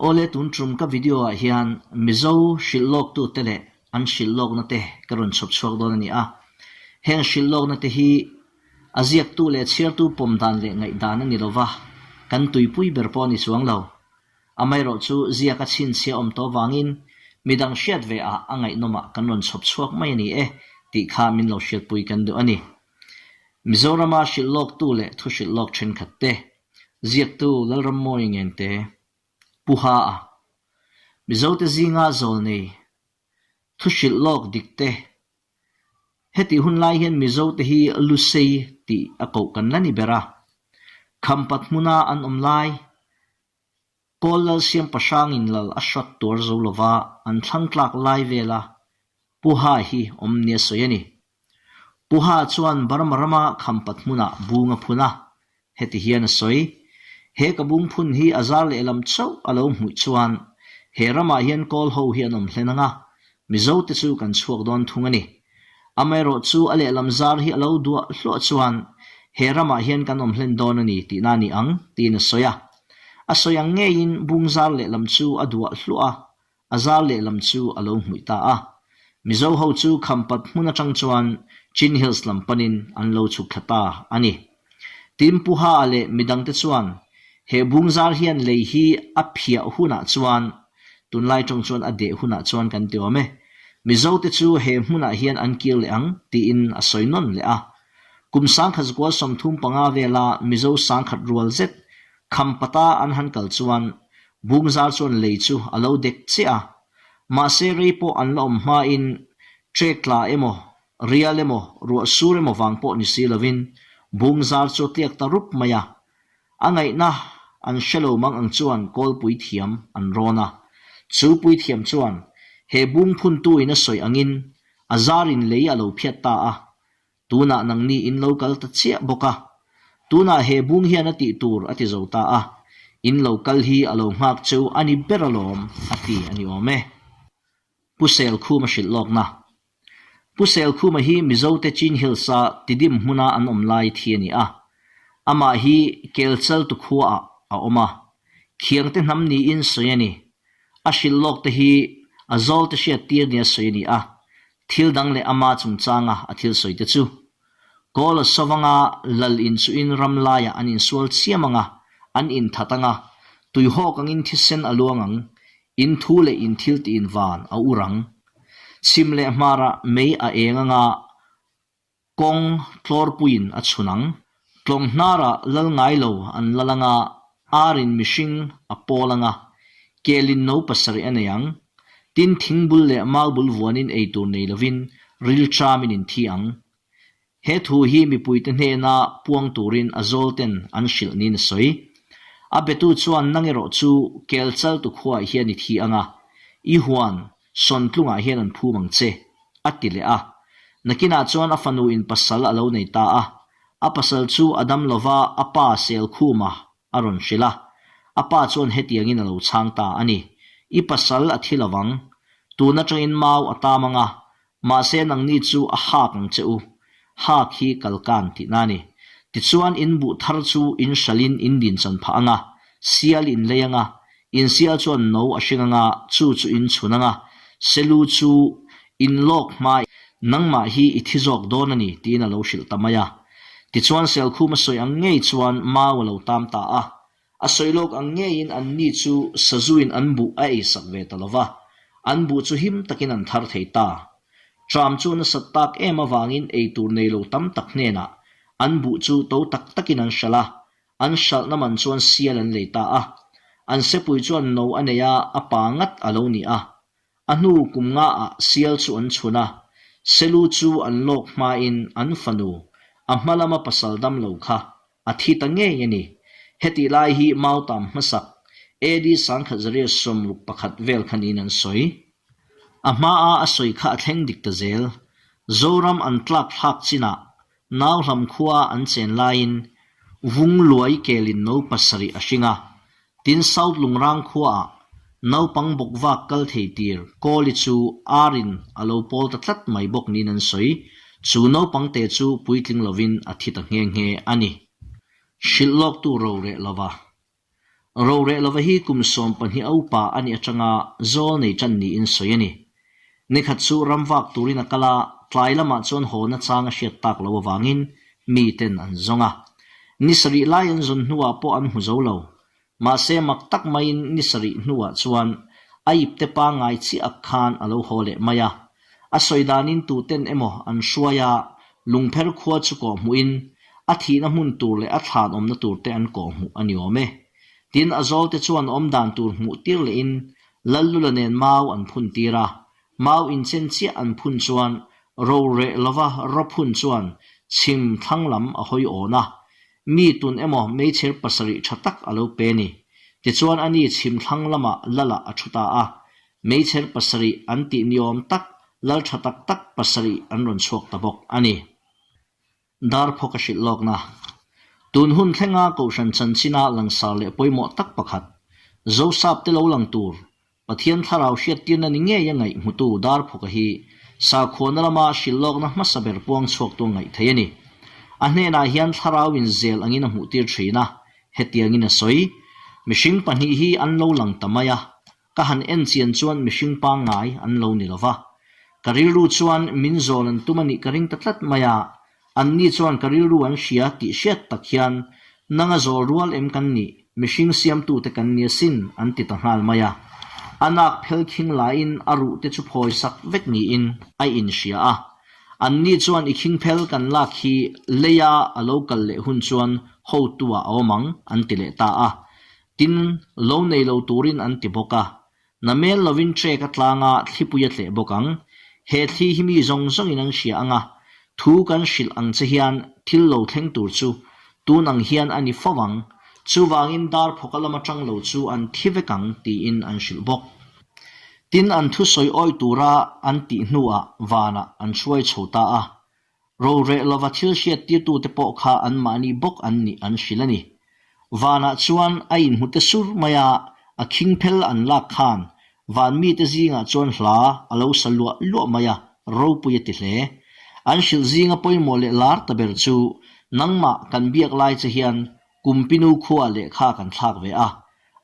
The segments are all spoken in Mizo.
Awle tun tum ka video ah hian Mizo hrilh lawk tu te leh an hrilh lawkna te ka rawn chhawp chhuak dawn a ni a. Heng hrilh lawkna te hi a ziaktu leh chhiartu pawm dan leh ngaihdan a ni lova, kan tuipui ber pawh a ni chuang lo. Amaherawh chu ziak a chhinchhiah awm tawh vangin midang hriat ve ah a ngaihnawm ah kan rawn chhawp chhuak mai a ni e tih kha min lo hriatpui kan duh a ni. Mizorama hrilh lawktu leh thu hrilh lawk thenkhat te, ziaktu Lalrammawi Ngente, Pu Ha-a, Mizote zinga zawlnei, thu hrilh lawk dik te, Hetih hun lai hian Mizote hi Lusei tih a koh kan la ni ber a. Khampat hmuna an awm lai, Kawl lal siam pahrangin lal a hrat tuar zo lova an thlang tlak lai vela Pu Ha hi awm nia sawi a ni. Pu Ha chuan Burma rama Khampat hmunah bung a phun a, heti hian a sawi, He ka bung phun hi a zar lehlam chauh a lo hmuih chuan he ramah hian Kawl ho hi an awm hlen ang a, Mizote chu kan chhuak dawn thung a ni. Amaherawh chu a lehlam zar hi a lo duah hluah chuan he ramah hian kan awm hlen dawn a ni tihna a ni ang, tiin a sawi a. A sawi ang ngeiin bung zar lehlam chu a duah hluah a, a zar lehlam chu a lo hmuih ta a. Mizo ho chu Khampat hmun atang chuan Chin Hills lam panin an lo chhuk thla ta a ni. Tin Puha leh midangte chuan he bung zar hian lei hi a phiah hunah chuan, tunlai tawng chuan a deh hunah chuan kan ti awm e, Mizote chu he hmunah hian an kir leh ang tiin a sawi nawn leh a. Kum sangkhat zakual 35 vela Mizo sangkhat rual zet Khampata an han kal chuan bung zar chuan lei chu a lo dek chiah a. Mahse rei pawh an la awm hmain trek tla emaw Rial emaw, ruah sur emaw vang pawh ni si lovin bung zar chu a tliak ta rup mai a. A ngaihna an hre lo mang ang chuan kawlpui thiam an rawn a. Chu puithiam chuan he bung phuntu in a sawi angin a zarin lei a lo phiat ta a. Tunah nangni in lo kal ta chiah bawk a. Tunah he bung hian a tih tur a ti zo ta a. In lo kal hi a lo nghak cheu a ni ber alawm a ti a ni awm e. Pu Selkhuma hrilh lawkna. Pu Selkhuma hi Mizote Chin Hills-a Tidim hmuna an awm lai thi a ni a. Amah hi Kelchaltu khuaah a awm a. Khiangte hnam niin sawi a ni. A hrilh lawkte hi a zawlte hriattir nia sawi a ni a. Thil dang leh ama chungchanga a thil sawite chu Kawl a sawvanga lal inchuhin ram laiah an insual chiam ang a, an inthat ang a, tuihawk angin thisen a luang ang, in thu leh in thil tiin van a ur ang. Chhim leh hmarah mei a eng ang a, kawng tlawrpuiin a chhun ang. Tlawng hnarah lal ngai lo an lal ang a, arin mihring a pawl ang a, kelin no pasarih a nei ang. Tin, thingbul leh maubul vuanin ei tur nei lovin rilṭamin in thi ang. He thu hi mipuite hnena puang turin a zawlten an hrilh niin a sawi. A betu chuan nang erawh chu kel chaltu khuaah hian i thi ang a, i huan sawntlungah hian an phum ang che, a ti leh a. Nakinah chuan a fanu in pasal a lo nei ta a. A pasal chu a dam lova a pa Selkhuma a rawn hrilh a. A pa chuan hetiangin a lo chhang ta a ni, I pasal a thi lovang. Tun atangin mau a tam ang a, mahse nangni chu a hak ang che u. Hak hi kalkan tihna a ni. Tichuan in buh thar chu in hralhin in dinchan phah ang a, sial in lei ang a, in sial chuan no a hring ang a, chu chu in chhun ang a, selu chu in lawk hma nangmah hi i thi zawk dawn a ni tiin a lo hrilh ta mai a. Tichuan Selkhum a sawi ang ngei chuan mau a lo tam ta a. A sawi lawk ang ngeiin anni chu sazuin an buh a eisak ve ta lo va, an buh chu him takin an thar thei ta. Tram chu nasat tak em avangin eitur nei lo tam tak hnenah an buh chu to tak takin an hralh a, an hralhna man chuan sial an lei ta a. An sepui chuan no a nei a, a pa ngat a lo ni a. A hnu kum nga ah sial chu an chhun a, Selu chu an lawk hmain an fanu, a hma lama pasal dam lo kha, a thi ta ngei a ni. Hetih lai hi Mautam hmasak, AD 1961 vel kha niin an sawi. A hmaa a sawi kha a thleng dik ta zel. Zoram an tlak thlak chinah Nauhlam khua an chen laiin Vung luai kelin no pasarih a hring a, tin South Lungrang khuaah naupang bawk vak kal thei tir Kawli chu arin a lo pawl ta tlat mai bawk niin an sawi. Chu naupang te chu puitling lovin a thi ta nghe nghe a ni. Hrilh lawktu ro reh lova. Rorehlova hi kum 12 a upa a nih atanga zawl nei tan niin sawi a ni. Nikhat chu ramvak turin a kal a, tlai lamah chuan haw nachang a hriat tak loh avangin miten an zawng a. Ni sarih lai an zawn hnuah pawh an hmu zo lo. Mahse mak tak maiin ni sarih hnuah chuan a ipte pangngai chiah ak khan a lo haw leh mai a. A sawi danin tuten emaw an hruai a, lungpher khua chu kawh hmuhin a thihna hmun tur leh a thlan awmna tur te an kawh hmuh a ni awm e. Tin, a zawlte chuan awm dan tur hmuh tir lehin Lallula nen mau an phun tir a, mau inchen chiah an phun chuan ro reh lova rawphun chuan chhim thlang lam a hawi awn a, mi tun emaw meichher pasarih tha tak a lo pe ni. Tichuan ani chhim thlang lamah Lala a thu ta a, meichher pasarih an tih niawm tak Lal tha tak tak pasarih an rawn chhuak ta bawk a ni. Darphawk a hrilh lawkna. Tun hun thlenga Kohhran chanchina langsar leh pawimawh tak pakhat, Zosap te lo lang tur, Pathian thlarau hriattirna ni ngei a ngaih hmutu Darphawka hi sakhuana lama hrilh lawkna hmasa ber puang chhuaktu a ngaih thei a ni. A hnenah hian thlarau in zel angin a hmuhtir thin a, hetiangin a sawi, Mihring pahnih hi an lo lang ta mai a, Ka han en chian chuan mihring pangngai an lo ni lo va. Ka rilru chuan min zawn an tum a nih ka ring ta tlat mai a, anni chuan ka rilru an hria tih hriat tak hian nanga zawl rual em kan nih, mihring siamtute kan ni asin an ti ta nghal mai a. A nak phel khing laiin a ruh te chu phawi sak vek niin a inhria a. Anni chuan i khing phel kan lak hi leia a lo kal leh hun chuan hotu-ah a awm ang an ti leh ta a. Tin, lo nei lo turin an ti bawk a. Namel lovin trek a tlang a, thlipui a tleh bawk ang. He thli hi mi zawng zawngin an hria ang a, thu kan hrilh ang che hian thil lo thleng tur chu tun ang hian a ni fo ang, chuvangin dar phawka lama tang lo chu an thi vek ang tiin an hrilh bawk. Tin, an thusawi awi tura an tih hnuah vanah an hruai chho ta a. Roreh lova thil hriattirtute pawh kha anmahni bawk an nih an hrilh a ni. Vanah chuan a inhmu te sur mai a, a khingphel an lak khan van mite zingah chuan hla a lo sa luah luah mai a, ropui a ti hle. An hrilh zinga pawimawh leh lar ta ber chu nangmah kan biak lai che hian Kumpinu khua lehkha kan thlak ve a,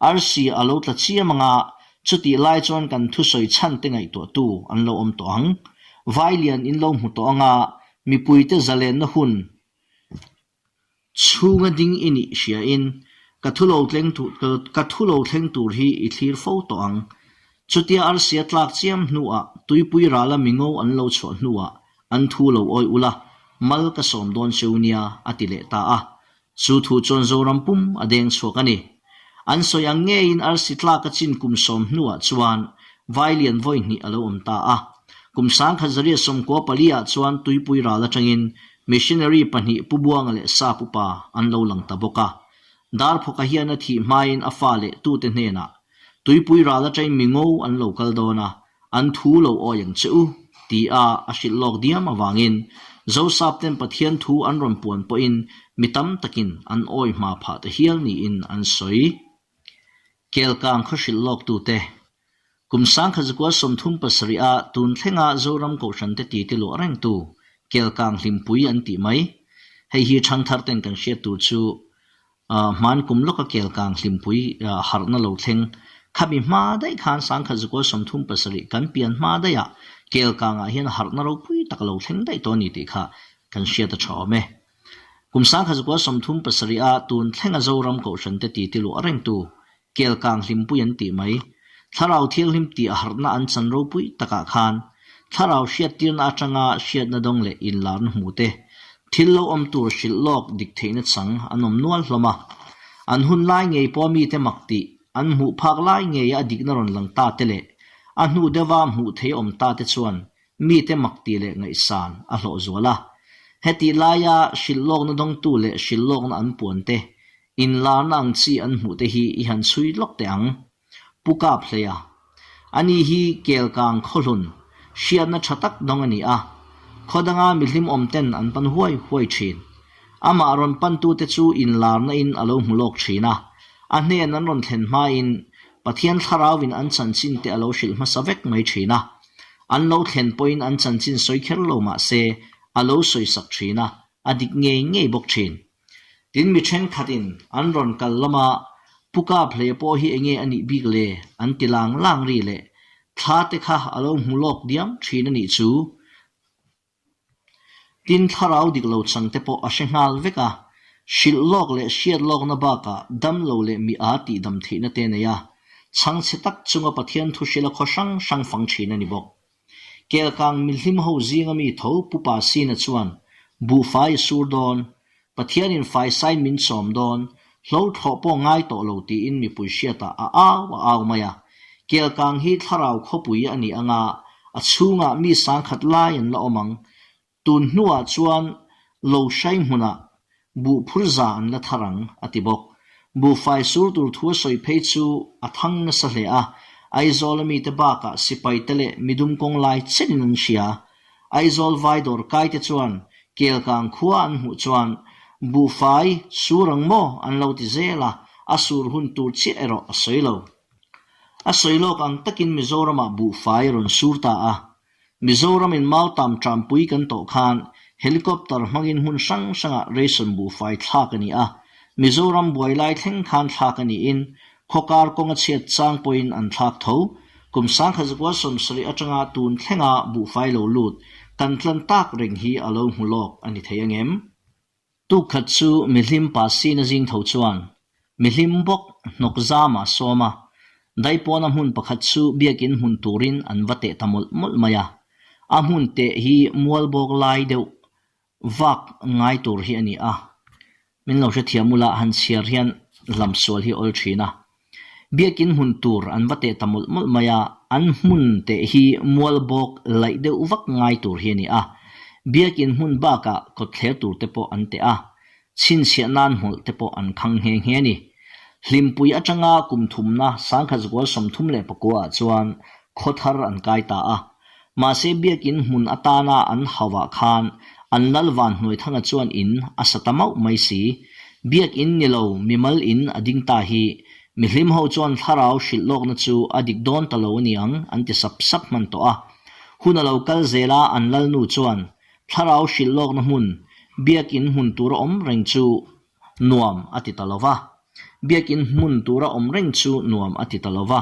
arsi a lo tla chiam anga chutih lai chuan kan thusawi chhan te ngaihtuahtu an lo awm tawh ang. Vailian in lo hmu tawh anga mipuite zalenna hun chhunga ding i nih hriain ka thu lo tleng ka thu lo thleng tur hi i thlir fo tawh ang. Chutia arsi a tlak chiam hnuah tuipui rala mingo an lo chhuah hnuah an thu lo awi ula mal ka sawm dawn cheu nia a ti leh ta a. Chu thu chuan Zoram pum a deng chhuak a ni. An sawi ang ngeiin arsi tlak a chin kum sawm hnuah chuan Vailian vawi hnih a lo awm ta a. Kum 1994 ah chuan Tuipui ral atangin missionary pahnih Pu Buanga leh Sap upa an lo lang ta bawk a. Darphawka hian a thih hmain a fa leh tute hnenah Tuipui ral atangin mi ngo an lo kal dawn a, An thu lo awi ang che u, ti a a hrilh lawk diam avangin Zosapten Pathian thu an rawn puan pawhin mi tam takin an awi hma phah ta hial niin an sawi. Kelkang khaw hrilh lawktute Kum 1937 a tun thlenga Zoram Kohhrante titi luah rengtu Kelkang Hlimpui an tih mai. Hei hi ṭhangtharten kan hriat tur chu Hman kum lawka kelkang hlimpui harhna lo thleng. Khami hma daih khan 1937 kan pian hma daihah kelkangah hian harhna ropui tak a lo thleng daih tawh a ni tih kha kan hriat a tha awm e. Kum 1937 a tun thlenga Zoram Kohhrante titi luah rengtu Kelkang hlimpui an tih mai. Thlarau Thianghlim tih a harhna an chan ropui takah khan Thlarau hriattirna atanga hriatna dawng leh inlarna hmu te, thil lo awm tur hrilh lawk dik theihna chang an awm nual hlawm a. An hun lai ngei pawh mite mak tih an hmuh phak lai ngeia a dikna rawn lang ta te leh a hnu deuha hmuh theih awm ta te chuan mite mak tih leh ngaihsan a hlawh zual a. Hetih laia hrilh lawkna dawngtu leh hrilh lawkna an puan te Inlarna ang chi an hmuh te hi i han chhui lawk teh ang. Pu Kap hlei a. Ani hi Kelkang khawhlun, hriatna tha tak dawng a ni a. Khaw danga mihlim awm ten an pan huai huai thin. Amah rawn pantute chu inlarna in a lo hmu lawk thin a. A hnen an rawn thlen hmain Pathian thlarauin an chanchin te a lo hrilh hmasa vek mai thin a. An lo thlen pawhin an chanchin sawi kher lo mah se a lo sawisak thin a, a dik ngei ngei bawk thin. Tin mi thenkhatin an rawn kal lama. Pu Kaphleia pawh hi enge a nih bik le? an ti lang lang ri leh thla te kha a lo hmu lawk diam thin a nih chu. Tin thlarau dik lo chang te pawh a hre nghal vek a, hrilh lawk leh hriat lawkna bakah dam lo leh mi aa tih dam theihna te nei a, chhangchhe tak chunga Pathian thu hrilh a khaw hrang hrang fang thin a ni bawk. Kelkang mihlim ho zinga mi tho Pu Pasina chuan, Buhfai i sur dawn, Pathianin faisain min chawm dawn, hlo thlawh pawh ngai tawh lo tiin mipui hriatah a au a au mai a. Kelkang hi thlarau khawpui a ni anga a chhungah mi sangkhat lai an la awm ang. Tun hnuah chuan lo hrai hmunah buh phur za an la thar ang, a ti bawk. Buhfai sur tur thu a sawi phei chu a thang nasa hle a, Aizawla mite bakah sipaite leh midum kawng lai chenin an hria. Aizawl vai dawr kaite chuan Kelkang khua an hmuh chuan buhfai sur ang maw an lo ti zel a, a sur hun tur chiah erawh a sawi lo. A sawi lawk ang takin Mizoramah buhfai a rawn sur ta a, Mizoramin Mautam Trampui kan tawh khan Helicopter hmangin hmun hrang hrangah ration buhfai thlak a ni a, Mizoram buai lai thleng khan thlak a niin khawkar kawng a chhiat chang pawhin an thlak tho. Kum 1970 atanga tun thlenga buhfai lo lut kan tlan tak reng hi a lo hmu lawk a ni thei angem? Tuk khat chu mihlim pa sina zing tho chuan mihlim bawk hnawk zama sawm a, daipawna hmun pakhat chu biakin hmun turin an va teh ta mawlh mawlh mai a. A hmun teh hi mual bawk lai deuh vak ngai tur hi a ni a. Min lo hrethiam ula han chhiar hian lamsual hi awl thin a. Biakin hmun tur an va teh ta mawlh mawlh mai a, an hmun teh hi mual bawk laih deuh vak ngai tur hi a ni a. Biakin hmun bakah kawtthler tur te pawh an teh a, chhinchhiah nan hmawlh te pawh an khang nghe nghe a ni. Hlimpui atanga kum thumna Sangkhatzual 34 ah chuan khaw thar an kai ta a. Mahse biakin hmun atana an hauhah khan an lal van hnuaithanga chuan in a sa ta mauh mai si. Biakin ni lo mimal in a ding ta hi mihlim ho chuan thlarau hrilh lawkna chu a dik dawn ta lo a ni ang an ti sap sap hman tawh a. Hun a lo kal zel a an lalnu chuan thlarau hrilh lawkna hmun biakin hmun tura awm reng chu nuam a ti ta lo va. Biakin hmun tura awm reng chu nuam a ti ta lo va.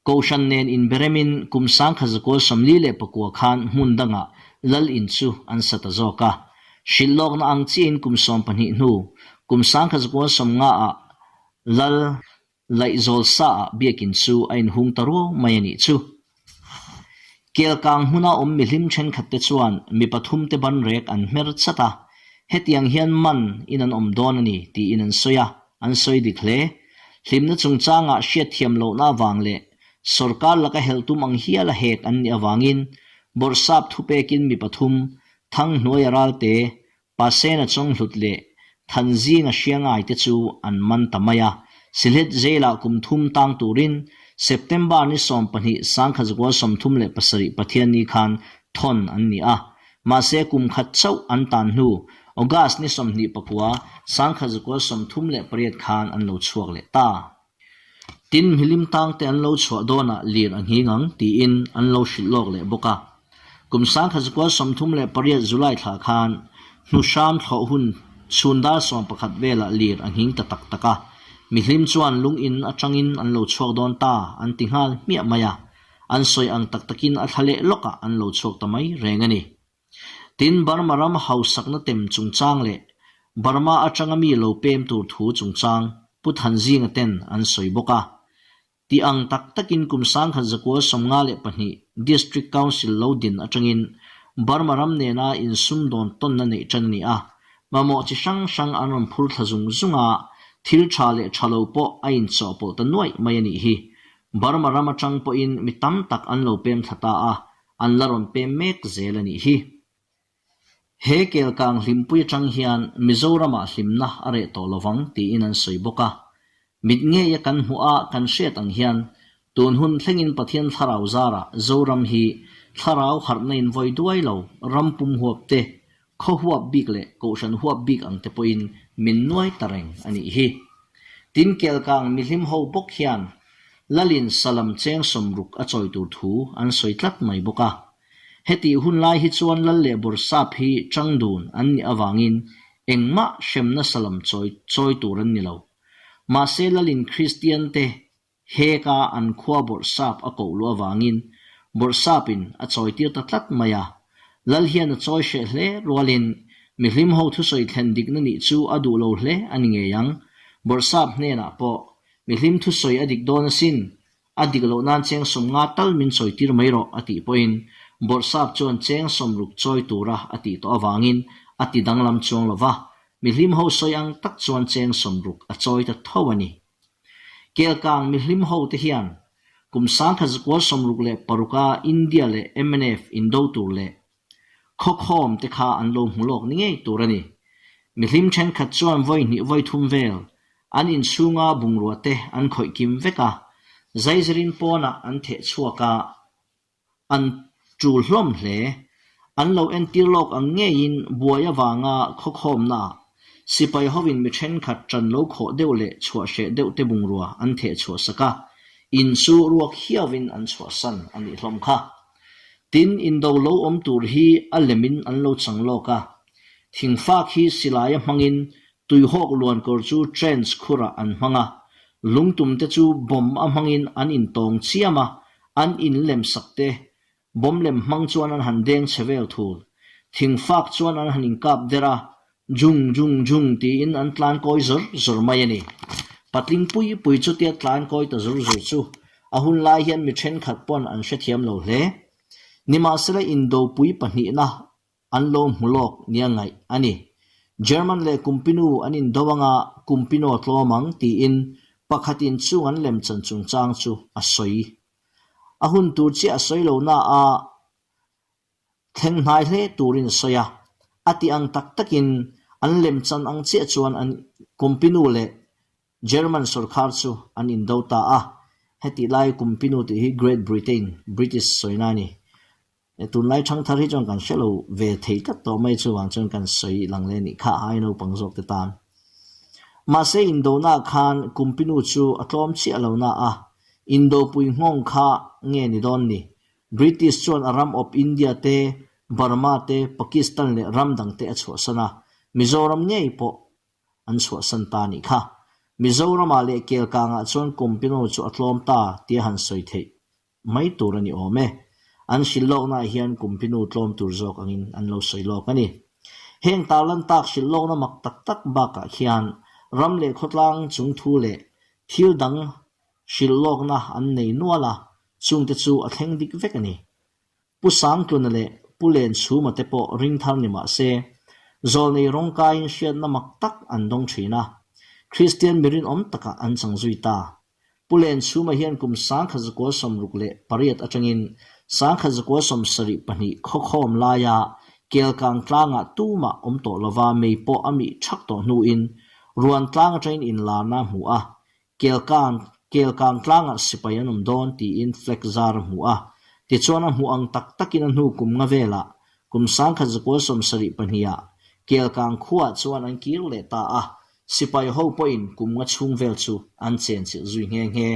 Kohhran nen inberemin kum 1949 khan hmun dangah Lal in chu an sa ta zawk a. Hrilh lawkna ang chiahin kum 12 hnu kum 1950 ah Lal Laihzawl sa ah biakin chu a inhung ta ruau mai a nih chu. Kelkang hmuna awm mihlim thenkhat te chuan mi pathum te banrek an hmer chat a, hetiang hian man in an awm dawn a ni tiin an sawi a, an sawi dik hle. Hlimna chungchangah hriatthiam lohna avang leh sorkar laka helh tum ang hiala hek an nih avangin Bawrhsap thupekin mi pathum, Thanghnuaia Ralte, Pasena Chawnghlut leh Thanzinga Hriangai te chu an man ta mai a. Sylhet Jail-ah kum thum tang turin September ni 12 1937 Pathianni khan thawn an ni a. Mahse kum khat chauh an tan hnu August ni 29 1938 khan an lo chhuak leh ta. Tin milim tang te an lo chhuah dawnah lir a nghing ang tiin an lo hrilh lawk leh bawk a. Kum 1938 July thla khan hnuhram thlawh hun chhun dar 11 velah lir a nghing ta tak tak a. Mihlim chuan lung in atangin an lo chhuak dawn ta an ti nghal hmiah mai a. An sawi ang tak takin a thla leh lawkah an lo chhuak ta mai reng a ni. Tin, Burma ram hausakna tem chungchang leh Burma atanga mi lo pem tur thu chungchang Pu Thanzinga ten an sawi bawk a. Tih ang tak takin kum 1952 District Council lo din atangin Burma ram nena insumdawn tawnna neih tan a ni a. Mamawh chi hrang hrang an rawn phur thla zung zung a, thil tha leh tha lo pawh a inchawhpawlh ta nuaih mai a nih hi. Burma ram atang pawhin mi tam tak an lo pem thla ta a, an la rawn pem mek zel a nih hi. He kelkang hlimpui atang hian Mizoramah hlimna a reh tawh lovang tiin an sawi bawk a. Mit ngeia kan hmuh a kan hriat ang hian tun hun thlengin Pathian thlarau zarah Zoram hi thlarau harhna in vawi duai lo ram pum huap te, khaw huap bik leh kohhran huap bik ang te pawhin min nuai ta reng a nih hi. Tin kelkang mihlim ho bawk hian Lalin salam cheng sawmruk a chawi tur thu an sawi tlat mai bawk a. Hetih hun lai hi chuan Lal leh Bawrhsap hi chang dun an nih avangin engmah hremna salam chawi chawi tur an ni lo. Mahse Lalin Kristian te heka an khua Bawrhsap a koh luh avangin Bawrhsapin a chawitir ta tlat mai a. Lal hian a chawi hreh hle rualin mihlim ho thusawi thlen dikna nih chu a duh lo hle a ni ngei ang. Bawrhsap hnenah pawh mihlim thusawi a dik dawn asin, A dik loh nan cheng 50 tal min chawitir mai rawh a tih pawhin Bawrhsap chuan cheng 60 chawi tura a tih tawh avangin a ti danglam chuang lo va, mihlim ho sawi ang tak chuan cheng 60 a chawi ta tho a ni. Kelkang mihlim ho te hian kum 1966 a India leh mnf indo tur leh Khawkhawm te kha an lo hmu lawk ni ngei tur a ni. Mihlim thenkhat chuan vawi hnih vawi thum vel an inchhunga bungrua te an khawih kim vek a, zaizirin pawnah an theh chhuak a, an tul hlawm hle. An lo entir lawk ang ngeiin buai avanga khawkhawmnaah sipai hovin mi thenkhat ṭan lo khawh deuh leh chhuah hreh deuh te bungrua an theh chhuah sak a, in chu ruak hiauin an chhuahsan a nih hlawm kha. Tin, indo lo awm tur hi a lemin an lo chang lawk a. Thingfak hi silaia hmangin tuihawk luankawr chu trench khurah an hmang a, lungtum te chu bomb a hmangin an intawng chiam a, an in lem sak te bomb lem hmang chuan an han deng che vel thul. Thingfak chuan an han inkap der a, Jung jung jung tiin an tlan kawi zawr zawr mai a ni. Patling pui pui chutia tlan kawi ta zur zur chu a hun lai hian mi thenkhat pawn an hrethiam lo hle. Nimahsela indopui pahnihna an lo hmu lawk nia ngaih a ni. German leh Kumpinu an indo anga Kumpinu a tlawm ang tiin pakhatin chung an lemchan chungchang chu a sawi. A hun tur chiah a sawi lo na a, Thleng hnai hle turin a sawi a, a tih ang tak takin an lemchan ang chiah chuan an Kumpinu leh German sorkar chu an indo ta a, hetih lai Kumpinu tih hi Great Britain, British sawina a ni. Tunlai thangthar hi chuan kan hre lo ve thei tlat tawh mai chuvang chuan kan sawi lang leh nih kha ai naupang zawk te tan. Mahse indona khan Kumpinu chu a tlawm chiah lo na a, indopui nghawng kha nge ni dawn ni? British chuan a ram awp India te, Burma te, Pakistan leh ram dang te a chhuahsan a, Mizoram ngei pawh an chhuahsan ta nih kha. Mizoramah leh Kelkangah chuan Kumpino chu a tlawm ta tia han sawi theih mai tur a ni awm e. An hrilh lawknaah hian Kumpino tlawm tur zawk angin an lo sawi lawk a ni. Heng tarlan tak hrilh lawkna mak tak tak bakah khian ram leh khawtlang chungthu leh thil dang hrilh lawkna an nei nual a, Chungte chu a thleng dik vek a ni. Pu Sangtluna leh Pu Lenchhuma te pawh ring thar ni mah se, zawlnei rawngkaiin hriatna mak tak an dawng thin a, Kristian mi rinawm takah an chang zui ta. Pu Lenchhuma hian kum 1968 atangin 1972 khawkhawm laia Kelkang tlangah tumah awm tawh lova mei pawh a mih thak tawh hnuin Ruan tlang atangin inlarna a hmu a, Kelkang, Kelkang tlangah sipai an awm dawn tiin flag zar a hmu a. Tichuan a hmuh ang tak takin a hnu kum nga velah, kum 1972 ah Kelkang khuaah chuan an kir leh ta a, sipai ho pawhin kum nga chhung vel chu an chenchilh zui nghe nghe.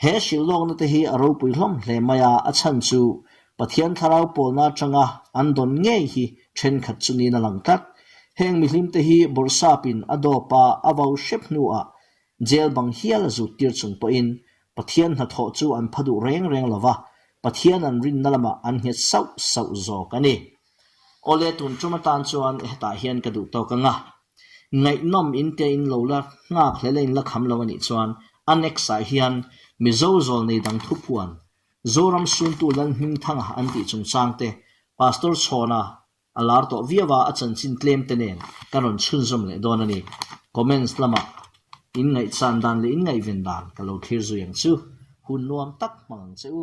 He hrilhlawkna te hi a ropui hlawm hle mai a, a chhan chu Pathian thlarau pawlna atanga an dawn ngei hi thenkhat chu niin a lang tlat. Heng mihlimte hi bawrhsapin a dawp a, a vau hrep hnuah Jail bang hial a zut tir chung pawhin Pathian hnathawh chu an pha duh reng reng lo va, Pathian an rinna lamah an nghet sauh sauh zawk a ni. Awle tun tum atan chuan hetah hian ka duh tawk ang a, ngaihnawm in te in lo la nghak hle la in la kham lo a nih chuan a next ah hian Mizo zawlnei dang thupuan Zoram suntu Lalhmingthanga an tih chungchang te Pastor Chhawna A lar tawh viau a, a chanchin tlem te nen ka rawn chhunzawm leh dawn a ni. Comments lamah in ngaihchan dan leh in ngaihven dan ka lo thlir zui ang chu. Hun nuam tak hmang ang che u.